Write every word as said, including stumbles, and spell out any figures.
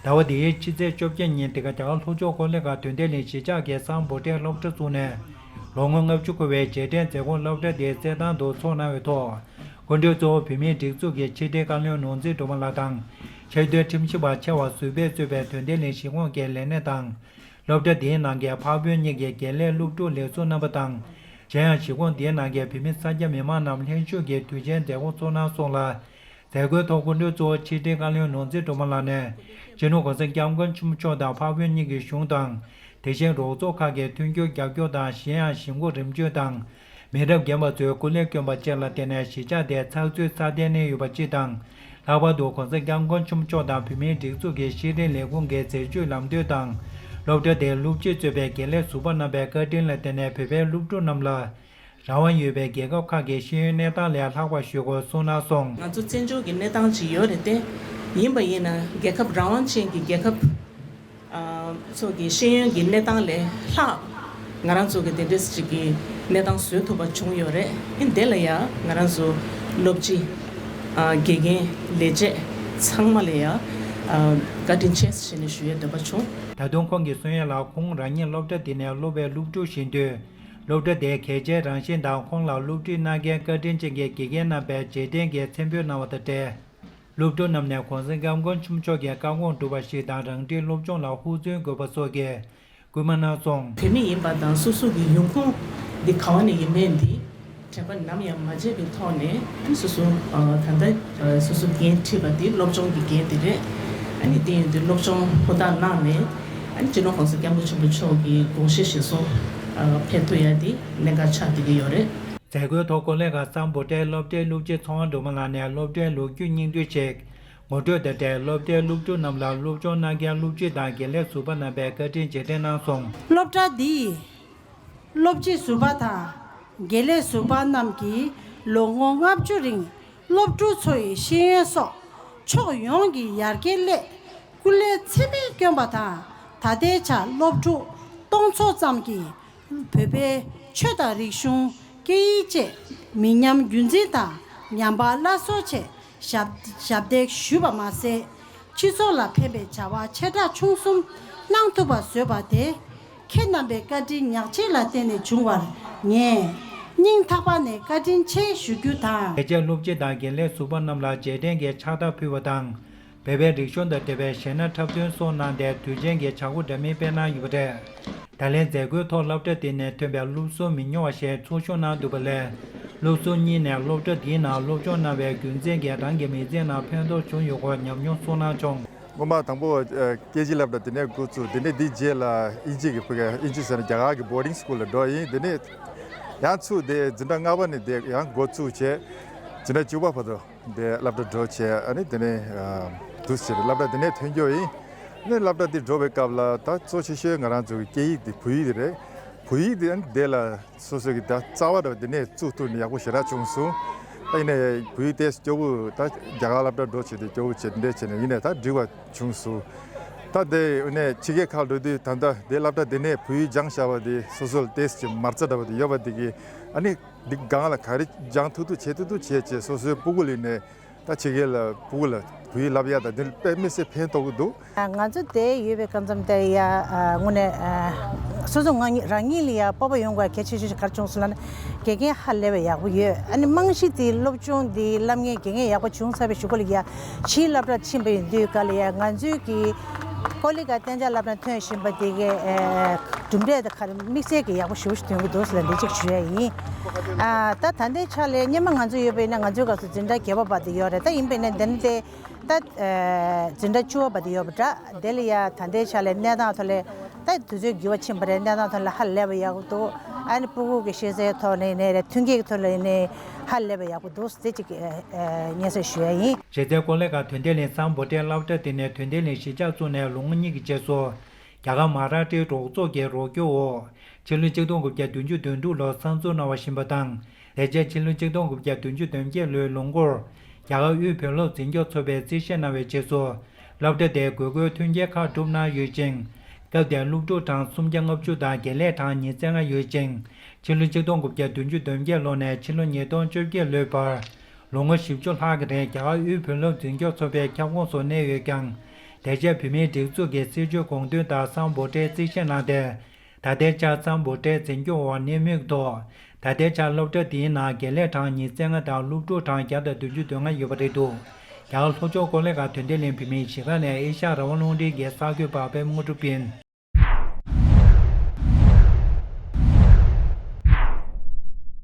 ཟླ་བ་འདིའི་ཕྱི་ཚེས་བཅོ་བརྒྱད་ཉིན་འདི་ག་རྒྱ་གར་ལྷོ་ཕྱོགས་ཀོ་ལི་གྷལ་དོན་ལྡན་གླིང་གཞིས་ཆགས་ཀྱི་སམ་བྷོ་ཊའི་སློབ་གྲྭ་བཙུགས་ནས་ལོ་ངོ་ལྔ་བཅུ་འཁོར་བའི་རྗེས་དྲན་མཛད་སྒོ་སློབ་གྲྭ་དེའི་རྩེད་ཐང་དུ་ཚོགས་གནང་བའི་ཐོག་སྐུ་མགྲོན་གཙོ་བོ་བོད་མིའི་སྒྲིག་འཛུགས་ཀྱི་ཕྱི་དྲིལ་བཀའ་བློན་ནོར་འཛིན་སྒྲོལ་མ་ལགས་དང་། ཆེས་མཐོའི་ཁྲིམས་ཞིབ་པ་ཆེ་བ་ཟུར་པས་གཙོས་པའི་དོན་ལྡན་གླིང་གཞིས་ཁོངས་ཀྱི་ལས་སྣེ་དང་། སློབ་གྲྭ་དེའི་ནང་གི་འཕགས་བོད་གཉིས་ཀྱི་དགེ་ལས་སློབ་ཕྲུག་ལས་ཟུར་རྣམ་པ་དང་། གཞན་ཡང་གཞིས་ཁོངས་དེའི་ནང་གི་བོད་མི་གསར་སྐྱེས་མི་མང་རྣམས་ལྷན་ཞུགས་ཀྱིས་དུས་ཆེན་མཛད་སྒོ་ཚོགས་གནང་སོང་ལ། མཛད་སྒོའི་ཐོག་སྐུ་མགྲོན་གཙོ་བོ་ཕྱི་དྲིལ་བཀའ་བློན་ནོར་འཛིན་སྒྲོལ་མ་ལགས་ནས། སྤྱི་ནོར་༸གོང་ས་༸སྐྱབས་མགོན་ཆེན་པོ་མཆོག་དང་འཕགས་བོད་གཉིས་ཀྱི་གཞུང་དང་། དེ་བཞིན་རོགས་ཚོགས་ཁག་གིས་མཐུན་འགྱུར་རྒྱབ་སྐྱོར་དང་། གཞན་ཡང་གཞིས་འགོ་རིམ་བྱོན་དང་། མི་རབས་རྒན་པ་ཚོས་སྐུ་ལས་བསྐྱོན་པ་བཅས་ལ་བརྟེན་ནས་གཞིས་ཆགས་དེ་ཚགས་ཚུད་སྲ་བརྟན་གནས་ཡོད་པ་སྤྱི་དང་། ལྷག་པར་དུ་༸གོང་ས་༸སྐྱབས་མགོན་ཆེན་པོ་མཆོག་དང་བོད་མིའི་སྒྲིག་འཛུགས་ཀྱི་ཤེས་རིག་ལས་ཁུངས་ཀྱི་མཛད་ཇུས་ལམ་སྟོན་དང་། སློབ་གྲྭ་དེའི་སློབ་སྤྱི་གཙོས་པའི་དགེ་ལས་ཟུར་པ་རྣམ་པའི་བཀའ་དྲིན་ལ་བརྟེན་ནས་བོད་པའི་སློབ་ཕྲུག་རྣམས་ལ། རང་དབང་ཡོད་པའི་རྒྱལ་ཁབ་ཁག་གི་ཤེས་ཡོན་གནས་སྟངས་ལས་ལྷག་པ་ཞུ་དགོས་གསུངས་གནང་སོང་། ང་ཚོ་བཙན་བྱོལ་གྱི་གནས་སྟངས་ཅིག་ཡོད་རེད་དེ། ཡིན་པ་ཡིན་ན་རྒྱལ་ཁབ་རང་དབང་ཅན་གྱི་རྒྱལ་ཁབ་ཨ་ཚོ་གི་ཤེས་ཡོན་གྱི་གནས་སྟངས་ལས་ལྷག་ང་རང་ཚོ་གི་དེ་འདྲས་ཅིག་གི་གནས་སྟངས་བཟོ་ཐུབ་པ་བྱུང་ཡོད་རེད། ཨིན་དེ་ལ་ཡང་ང་རང་ཚོ་སློབ་སྤྱི་ཨ་དགེ་རྒན་ལས་བྱེད་ཚང་མ་ལ་ཡང་ཨ་བཀའ་དྲིན་ཆེ་ཞེས་ནས་ཞུ་ཡས་འདོད་པ་བྱུང་། ད་དུང་ཁོང་གིས་གསུང་ཡས་ལ། ཁོང་རང་ཉིད་སློབ་གྲྭ་འདི་ནས་སློབ་པའི་སློབ་ཕྲུག་ཞིག་ཡིན་དུས། སློབ་གྲྭ་དེའི་གལ་ཆེའི་རང་བཞིན་དང་། ཁོང་ལ་སློབ་ཁྲིད་གནང་མཁན་བཀའ་དྲིན་ཅན་གྱི་དགེ་རྒན་རྣམ་པས་རྗེས་དྲན་གྱི་མཚན་འབོད་གནང་བ་དང་འབྲེལ། སློབ་ཕྲུག་རྣམས་ནས་༸གོང་ས་༸སྐྱབས་མགོན་ཆེན་པོ་མཆོག་གི་བཀའ་དགོངས་སྒྲུབ་པ་ཞིག་དང་། རང་འཁྲིའི་སློབ་སྦྱོང་ལ་ཧུར་བརྩོན་དགོས་པ་སོགས་ཀྱི་སྐུལ་མ་གནང་སོང་། བོད་མི་ཡིན་པ་དང་སོ་སོ་གི་ཡོང་ཁུངས་འདི་ག་བ་ནས་ཡིན་མིན་འདི་དྲན་པ་ནམ་ཡང་མ་བརྗེད་པའི་ཐོག་ནས་སོ་སོ་ད་ལྟ་སོ་སོ་འགན་འཁྲི་བ་འདི་སློབ་སྦྱོང་གི་འགན་འདི་རེད། ཨ་ནི་དེ་ཡིན་དུས་སློབ་སྦྱོང་ཧུར་ཐག་གནང་ནས་ཨ་ནི་སྤྱི་ནོར་༸གོང་ས་༸སྐྱབས་མགོན་ཆེན་པོ་མཆོག་གི་དགོངས་གཞི་གཞིར་བཟུང་ཕེབས་ཐུབ་ཡ་འདི་གནད་འགག་ཆགས་བསྡད་ཀྱི་ཡོད་རེད། མཛད་སྒོའི་ཐོག་ཀོ་ལེ་གྷལ་སམ་བྷོ་ཊའི་སློབ་གྲྭའི་སློབ་སྤྱི་ཚེ་དབང་སྒྲོལ་མ་ལགས་ནས་སློབ་གྲྭའི་ལོ་རྒྱུས་སྙིང་བསྡུས་ཤིག་ངོ་སྤྲོད་དང་འབྲེལ། སློབ་གྲྭའི་སློབ་ཕྲུག་རྣམས་ལ་སློབ་སྦྱོང་གནང་མཁན་སློབ་སྤྱི་དང་དགེ་ལས་ཟུར་པ་རྣམ་པས་བཀའ་དྲིན་རྗེས་དྲན་གནང་སོང་། སློབ་གྲྭ་འདིའི་སློབ་སྤྱི་ཟུར་པ་དང་དགེ་ལས་ཟུར་པ་རྣམས་ཀྱིས་ལོ་ངོ་ལྔ་བཅུ་རིང་སློབ་ཕྲུག་ཚོ་ཡི་ཤེས་ཡོན་སོགས་ཕྱོགས་ཡོངས་ཀྱི་ཡར་རྒྱས་སླད་སྐུ་ལས་ཚད་མེད་བསྐྱོན་པ་དང་། ད་ལྟའི་ཆར་སློབ་ཕྲུག་སྟོང་ཚོ་ཙམ་གྱིས་བོད་པའི་ཆོས་དང་རིག་གཞུང་། སྐད་ཡིག་བཅས་མི་ཉམས་རྒྱུན་འཛིན་དང་ཉམས་པ་སླར་གསོ་ཆེད་ཞབས་ཞབས་འདེགས་ཞུས་པ་མ་ཟད། སྤྱི་ཚོགས་ལ་ཕན་པའི་བྱ་བ་ཆེ་ཕྲ་ཆུང་གསུམ་གནང་ཐུབ་པ་བཟོས་པ་དེ། ཁྱེད་རྣམ་པའི་བཀའ་དྲིན་ཉག་གཅིག་ལ་བརྟེན་ནས་བྱུང་བར་ངས་སྙིང་ཐག་པ་ནས་བཀའ་དྲིན་ཆེ་ཞུ་རྒྱུ་དང་། ལས་བྱེད་སློབ་སྤྱི་དང་དགེ་ལས་ཟུར་པ་རྣམས་ལ་རྗེས་དྲན་གྱི་ཕྱག་རྟགས་ཕུལ་བ་དང་། བོད་པའི་རིག་གཞུང་དང་འབྲེལ་བའི་གཞས་སྣ་འཁྲབ་སྟོན་སོགས་གནང་སྟེ། དུས་ཆེན་གྱི་བྱ་སྒོ་འདྲ་མིན་སྤེལ་གནང་ཡོད་པ་རེད། ད་ལན་མཛད་སྒོའི་ཐོག་སློབ་གྲྭ་དེ་ནས་ཐོན་པའི་སློབ་ཟུར་མི་ཉུང་བ་ཞིག་ཚོགས་ཞུགས་གནང་འདུག་པ་ལས། སློབ་ཟུར་གཉིས་ནས་སློབ་གྲྭ་འདིའི་ནང་སློབ་སྦྱོང་གནང་བའི་རྒྱུ་མཚན་གྱིས་རང་གི་མི་ཚེའི་ནང་ཕན་ཐོགས་བྱུང་ཡོད་སྐོར་ཉམས་མྱོང་གསུངས་གནང་བྱུང་། སྔོན་མ་དང་པོ་ཨ་ཀེ་ཇི་སློབ་གྲྭ་དེ་ནས་འགོ་བཙུགས། དེ་ནས་འདིའི་རྗེས་ལ་ཨིན་ཇི་གི་ཕ་གི་ཨིན་ཇི་ཟེར་ན་རྒྱ་གར་གྱི་བོར་ཌིང་སི་ཀུལ་ལ་འགྲོ་ཡིན། དེ་ནས་ཡང་ཚུར་དེ་འཛིན་གྲྭ་ལྔ་པ་ནས་དེ་ཡང་འགོ་བཙུགས་བྱས། འཛིན་གྲྭ་བཅུ་པ་བར་དུ་དེ་སློབ་གྲྭ་འགྲོ་བྱས། ཨ་ནི་དེ་ནས་ཨ་འདུག་སེ་བྱས་སློབ་གྲྭ་དེ་ནས་ཐོན་རྒྱུ་ཡིན། ཨ་ནི་སློབ་གྲྭ་དེ་འགྲོ་བའི་སྐབས་ལ་ད་གཙོ་ཆེ་ཤོས་ང་རང་ཚོ་གི་སྐད་ཡིག་དེ་བོད་ཡིག་དེ་རེད། བོད་ཡིག་དེ་ཨ་ནི་དེ་ལ་སོ་སོ་གི་ད་རྩ་བ་འདྲ་བ་དེ་ནས་བཙུགས་ཐུབ་ནས་ཡག་པོ་ཞེ་དྲག་བྱུང་སོང་། ད་ཡིན་ནའི་བོད་ཡིག་དེ་སྐྱོ་བོ་ད་རྒྱ་གར་སློབ་གྲྭ་འགྲོ་བྱས་ཏེ་སྐྱོ་བོ་བྱས་འདྲ་བྱས་ནས་ཡིན་ནའི་ད་འགྲིག་པ་བྱུང་སོང་། ད་དེ་ནས་ཕྱི་རྒྱལ་ཁག་འགྲོ་དུས་ད་ལྟ་དེ་སློབ་གྲྭ་དེ་ནས་བོད་ཡིག་སྦྱངས་བཞག་པ་དེ་སོ་སོ་ལ་ཏོག་ཙམ་མ་རྩ་འདྲ་བ་དེ་ཡོད་པ་དེ་གིས་ཨ་ནི་འདི་སྒང་ལ་ག་རེ་སྦྱང་ཐུབ་ཐུབ་བྱེད་ཐུབ་ཐུབ་བྱས་བྱས་སོ་སོའི་སྤུ་གུ་ལ་ནས་ད་ཕྱི་རྒྱལ་ལ་སྤུ་གུ་ལ་བོད་ཡིག་བསླབ་ཡ་ད་འདི་དཔེ་མི་སྲིད་ཕན་ཐོགས་ཀྱི་འདུག། ང་ཚོ་དེ་ཡོད་པའི་སྐབས་མཚམས་དེ་ཡ་དངོས་གནས་སོ་སོ་ང་རང་ཉིད་ལ་ཡ་སྤོབས་པ་ཡོང་དགོས་གལ་ཆེ་ཤོས་ཤིག་ག་རེ་བྱུང་སོང་ལབ་ན། དགེ་རྒན་ཧ་ལས་པའི་ཡག་པོ་ཡོད། ཨ་ནི་རྨང་གཞི་དེ་སློབ་སྦྱོང་དེ་བསླབ་མཁན་དགེ་རྒན་ཡག་པོ་བྱུང་ཚར་བའི་གཞུག་གུ་ལ་ཡ་ཕྱིའི་སློབ་གྲྭར་ཕྱིན་པ་ཡིན་དུས་ག་ལ་ཡ་ང་ཚོའི་གི་ཀོ་ལི་གྷལ་གཏན་འཇགས་སློབ་གྲྭ་ཐོན་བཞིན་པ་དེ་གའི་ཨེ་གྲུབ་འབྲས་དང་ཁ་དམིགས་བསལ་གྱི་ཡག་པོ་ཞེ་པོ་ཞིག་ཐོན་གྱི་འདུག་ཟེར་ལ་འདི་གཅིག་ཞུ་ཡ་ཡིན། ཨ་ད་ད་ལྟའི་ཆ་ལ་སྔོན་མ་ང་ཚོ་ཡོད་པ་ཡིན་ན་ང་ཚོའི་སྐབས་སུ་འཛིན་གྲྭ་བརྒྱད་པ་བར་དུ་ཡོད་རེད། ད་ཡིན་པ་ཡིན་ན་འདི་ནི་དེ་ད་ཨེ་འཛིན་གྲྭ་བཅུ་པ་བར་དུ་ཡོད་པ་འདྲ། དེ་ལ་ཡ་ད་ལྟའི་ཆ་ལ་གནས་སྟངས་ཐོག་ལ་ད་དུས་ཚོད་འགྱུར་བ་ཕྱིན་པ་རེད། གནས་སྟངས་ཐོག་ལ་ཧ་ལས་པ་ཡག་པོ་འདུག། ཨ་ནི་སྤུ་གུ་གི་ཤེས་ཚད་ཐོག་ནས་ནས་རེད། མཐུན་རྐྱེན་གྱི་ཐོག་ལ་ནས་ཧ་ལས་པ་ཡག་པོ་འདུག་ཟེར་ཅིག་ཨེ་ཨེ་སྙན་སེང་ཞུ་ཡ་ཡིན། རྗེས་མཛད་ཀོ་ལེ་གྷལ་དོན་ལྡན་གླིང་སམ་བྷོ་ཊའི་སློབ་གྲྭ་དེ་ནས་དོན་ལྡན་གླིང་གཞིས་ཆགས་བཙུགས་ནས་ལོ་ངོ་གཉིས་ཀྱི་རྗེས་སུ། རྒྱ་གར་མ་ཧཱ་རཱ་ཊའི་རོགས་ཚོགས་ཀྱི་རོགས་སྐྱོར་འོག་ཕྱི་ལོ་ཆིག་སྟོང་དགུ་བརྒྱ་བདུན་ཅུ་དོན་དྲུག་ལོར་གསར་འཛུགས་གནང་བ་བཞིན་པ་དང་། དེ་རྗེས་ཕྱི་ལོ་ཆིག་སྟོང་དགུ་བརྒྱ་བདུན་ཅུ་དོན་བརྒྱད་ལོའི་ལོ་འགོར། རྒྱ་གར་དབུས་བོད་སློབ་འཛིན་སྐྱོང་ཚོགས་པས་རྩིས་བཞེས་གནང་བའི་རྗེས་སུ། སློབ་གྲྭ་དེས་དགོས་མཁོའི་མཐུན་རྐྱེན་ཁག་བསྒྲུབས་གནང་ཡོད་ཅིང་། སྐབས་དེར་སློབ་ཕྲུག་གྲངས་སུམ་བརྒྱ་ལྔ་བཅུ་དང་དགེ་ལས་གྲངས་ཉི་ཤུ་རྩ་ལྔ་ཡོད་ཅིང་། ཕྱི་ལོ་ཆིག་སྟོང་དགུ་བརྒྱ་བདུན་ཅུ་དོན་བརྒྱད་ལོ་ནས་ཕྱི་ལོ་ཉིས་སྟོང་བཅོ་བརྒྱད་ལོའི་བར། ལོ་ངོ་བཞི་བཅུ་ལྷག་གི་རིང་རྒྱ་གར་དབུས་བོད་སློབ་འཛིན་སྐྱོང་ཚོགས་པའི་ཁྱབ་ཁོངས་སུ་གནས་ཡོད་ཀྱང་། ལས་བྱེད་བུད་མེད་སྒྲིག་འཛུགས་ཀྱི་སྲིད་བྱུས་དགོངས་དོན་ལྟར་སམ་བྷོ་ཊས་རྩིས་བཞེས་གནང་སྟེ། ད་ལྟའི་ཆར་སམ་བྷོ་ཊས་འཛིན་སྐྱོང་འོག་གནས་མུས་ཐོག་ད་ལྟའི་ཆར་སློབ་གྲྭ་དེའི་ནང་དགེ་ལས་གྲངས་ཉི་ཤུ་རྩ་ལྔ་དང་སློབ་ཕྲུག་གྲངས་བརྒྱ་དང་བདུན་ཅུ་དོན་ལྔ་ཡོད་པ་རེད་འདུག་རྒྱ་གར་ལྷོ་ཕྱོགས་ཀོ་ལི་གྷལ་དོན་ལྡན་གླིང་བོད་མིའི་གཞིས་ཀ་ནས་ཨེ་ཤ་ཡ་རང་དབང་རླུང་འཕྲིན་གྱི་གསར་འགོད་པ་པད་མ་དངོས་གྲུབ་ཡིན།